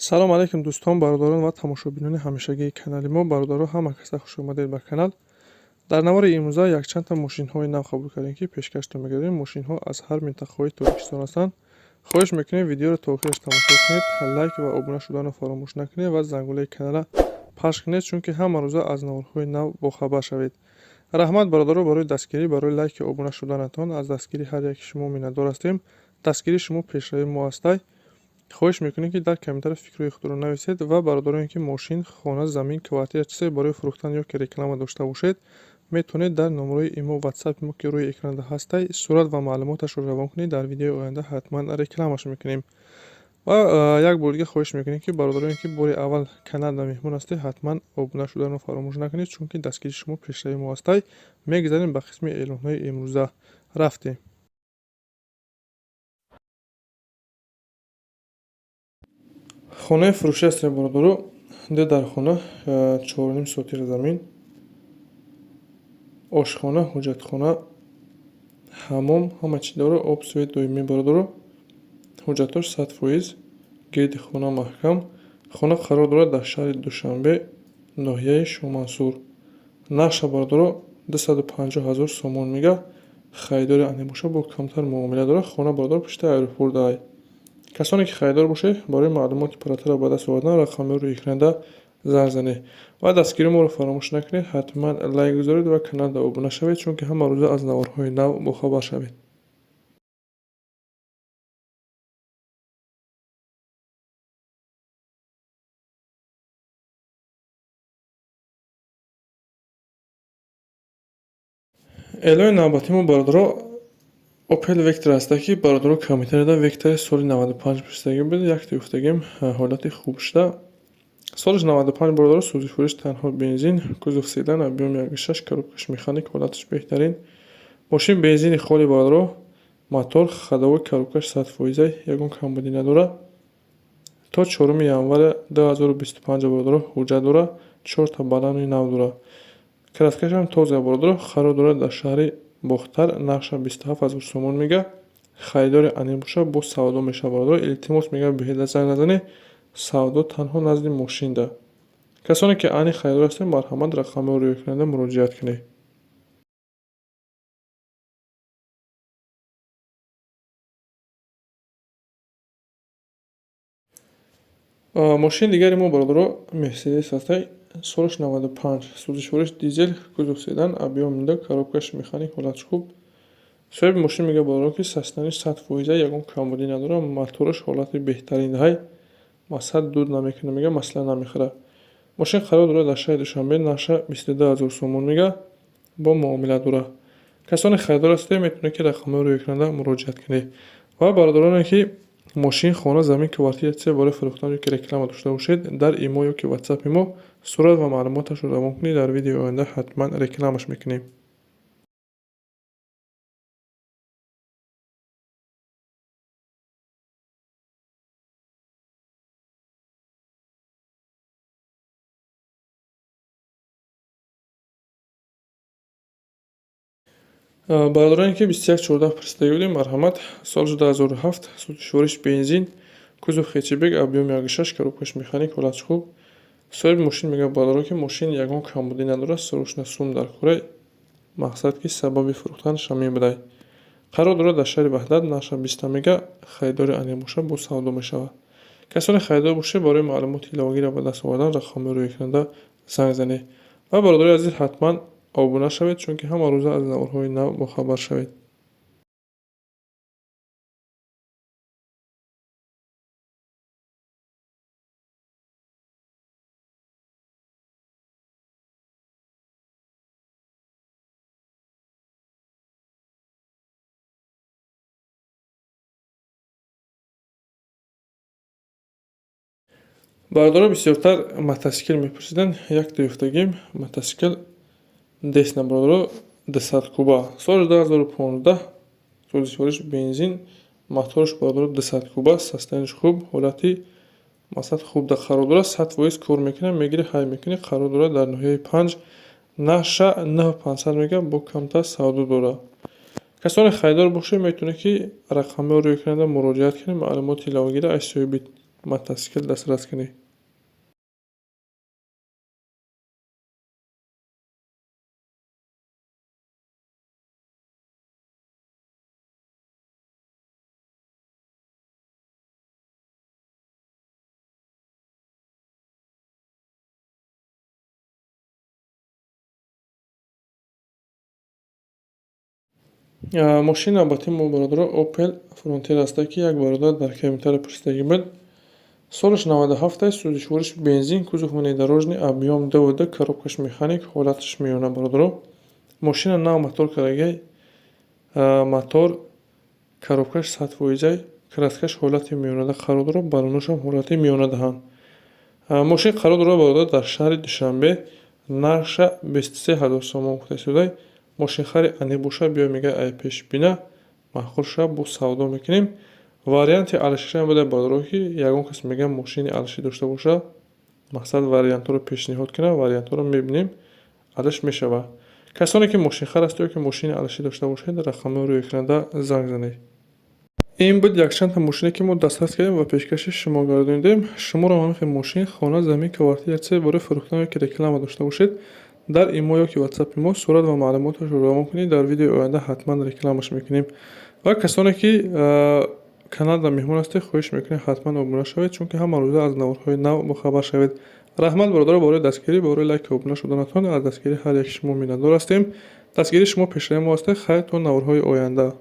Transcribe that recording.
Салом алейкум, дӯстон, бародарон ва тамошобинони ҳамешагии канали мо. Бародаро, ҳама каса хуш омадед ба канал. Дар навори имрӯза якчандта мошинҳои нав қабул кардем, ки пешкаштон мегардем. Мошинҳо аз ҳар минтақаҳои Тоҷикистон ҳастанд. Хоҳиш мекунем, видеоро то охираш тамошо кунед, лайк ва обуна шуданро фаромӯш накунед ва зангулаи каналра пахш кунед, чунки ҳама рӯза аз наворҳои нав бохабар шавед. Раҳмат, бародаро, барои дастгирӣ, барои лайки обуна шуданатон. Аз дастгирии ҳар яки шумо миннатдор ҳастем. Дастгирии шумо пешравии мо ҳастай. Хоҳиш мекунем, ки дар комментария фикрҳои худро нависед ва бародароне, ки мошин, хона, замин, квартира, чизе барои фурӯхтан ё ки реклама дошта бошед, метавонед дар номерои имо, ватсапи мо, ки рӯи экранда ҳастай, сурат ва маълумоташро равон кунед. Дар видеои оянда ҳатман рекламаш мекунем. Ва як бор дига хоҳиш мекунем, ки бародароне, ки бори аввал каналда меҳмон ҳастед, ҳатман обуна шуданро фаромӯш накунед, чунки дастгирии шумо пешравии мо ҳастай. Мегузарем ба қисми эълонҳои имрӯза. Рафтем. Хонаи фурӯшӣ ҳастем, бародаро. Ду дар хона, 4,5 сотих замин, ошхона, ҳоҷатхона, ҳаммом, ҳама чӣ дора, об, свет доимӣ, бародаро. Ҳуҷҷатош 100%, гирди хона маҳкам. Хона қарор дорад дар шаҳри Душанбе, ноҳияи Шомансур. Нархша, бародаро, 250 000 сомон мега. Харидори ане боша, бо камтар муомила дорад. Хона, бародаро, пушти аэропорт ай. Касоне ки харидор бошед, барои маълумоти пурратарро ба даст овардан рақамҳои рӯи экранда занг занед ва дастгирии моро фаромӯш накунед. Ҳатман лайк гузоред ва каналда обуна шавед, чунки ҳама рӯза аз наворҳои нав бохабар шавед. Эълони навбатии мо, бародаро, Opel Vectra ҳаста, ки, бародаро, комментарияда Vectra соли 95 пурсидагӣ буд. Якте гуфтагим, ҳолати хуб шуда. Солиш 95, бародаро, сӯзишвориш танҳо бензин, кузов седан, объём 1,6, коробкаш механик, ҳолаташ беҳтарин. Мошин бензини холи, бародаро, мотор, ходовой, коробкаш 100%-ай, ягон камбудӣ надорад. То 4 январи 2025, бародаро, ҳуҷҷат дорад, чорта баллони нав дорад. Краскашам тоза, бародаро, қарор дорад дар шаҳри Бохтар, нархша 27 000 сомон мега. Харидори ане боша, боз савдо мешавад, бародаро. Илтимос мегӯям, беҳуда занг назанед, савдо танҳо назди мошинда. Касоне ки ани харидор ҳастед, марҳамат, рақамҳои рӯи экранда муроҷиат кунед. Мошини дигари мо, бародаро, Мерседес ҳастай, солаш 95, сӯзишвориш дизел, кузов седан, объём ду, коробкаш механик, ҳолаташ хуб. Соҳиби мошин мегӯяд, бародаро, ки состояниш 100%, ягон камбудӣ надорад, мотораш ҳолати беҳтарин даҳай, масад дуд намекунад, мега, масла намехӯрад. Мошин қарор дорад дар шаҳри Душанбе, нархша 22 000 сомон мега, бо муомила дорад. Касоне харидор ҳастед, метавонед, ки рақамҳои рӯи экранда муроҷиат кунед. Ва бародароне, ки мошин, хона, замин, квартира, чизе барои фурӯхтан ё ки реклама дошта бошед, дар имо ё ки ватсапи мо сурат ва маълумоташро равон кунед. Дар видеои оянда ҳатман рекламаш мекунем. Бародароне, ки 2114 пурсидагӣ будем, марҳамат, соли 2007, сӯзишвориш бензин, кузов хэтчбек, объём 1,6, коробкаш механик, ҳолаташ хуб. Соҳиби мошин мегӯяд, бародаро, ки мошин ягон камбудӣ надорад, срочно сум дар кӯрай, мақсад ки сабаби фурӯхтанаш ҳамин будай. Қарор дорад дар шаҳри Ваҳдат, нархша 20 мега, харидори ане боша, боз савдо мешавад. Касоне харидор бошед, барои маълумоти иловагиро ба даст овардан рақамҳои рӯи экранда занг занед. Ва бародарои азиз, ҳатман обуна шавед, чунки ҳама рӯза аз наворҳои нав бохабар шавед. Бародаро, бисёртар мотосикл мепурсиданд, якта ёфтагим мотосикл Десна, бародаро, 200 куба. Соли 2015, сӯзишвориш бензин, мотораш, бародаро, 200 куба, состояниш хуб, ҳолати масад хуб да қарор дорад, 100% кор мекунад, мегири, ҳай мекунӣ, қарор дорад дар ноҳияи Панҷ, нархша 9500 мега, бо камтар савдо дорад. Касоне харидор бошед, метавонед, ки рақамҳои рӯи экранда муроҷиат кунед, маълумоти иловагиро аз соҳиби Мотосикл дастрас кунӣ. Мошини навбатии мо, бародаро, Opel Frontier аста, ки як бародар дар комментария пурсидагӣ буд. Солаш 97, сӯзишвориш бензин, кузов внедорожный, объём 2,2, коробкаш механик, ҳолаташ миёна, бародаро. Мошина нав мотор кардагай, мотор, коробкаш 100%, краскаш ҳолати миёнада қарор дорад, баллоношам ҳолати миёна даҳанд. Мошин қарор дорад, бародар, дар шаҳри Душанбе, нархша 23 000 сомон гуфта истодай. Мошинхари аниқ боша, биё, мега, ай пеш бина, маъқул шава, боз савдо мекунем. Варианти алишашам буда, бародаро, ки ягон кас мега, мошини алишӣ дошта боша, мақсад, вариантҳоро пешниҳод кунам, вариантҳоро мебинем, алиш мешава. Касоне ки мошинхар ҳастед ё ки мошини алишӣ дошта бошед, рақамҳои рӯи экранда занг занед. Ин буд якчандта мошине, ки мо дастрас кардем ва пешкаши шумо гардонидем. Шуморо ҳамин хел мошин, хона, замин, квартира, чизе барои фурӯхтан ё ки реклама дошта бошед, дар имо ё ки ватсапи мо сурат ва маълумоташро равон кунед, дар видеои оянда ҳатман рекламаш мекунем. Ва касоне ки каналда меҳмон ҳастед, хоҳиш мекунем, ҳатман обуна шавед, чунки ҳама рӯза аз наворҳои нав бохабар шавед. Раҳмат, бародаро, барои дастгирӣ, барои лайку обуна шуданатон. Аз дастгирии ҳар яки шумо миннатдор ҳастем. Дастгирии шумо пешраи мо ҳастед. Хайр, то наворҳои оянда.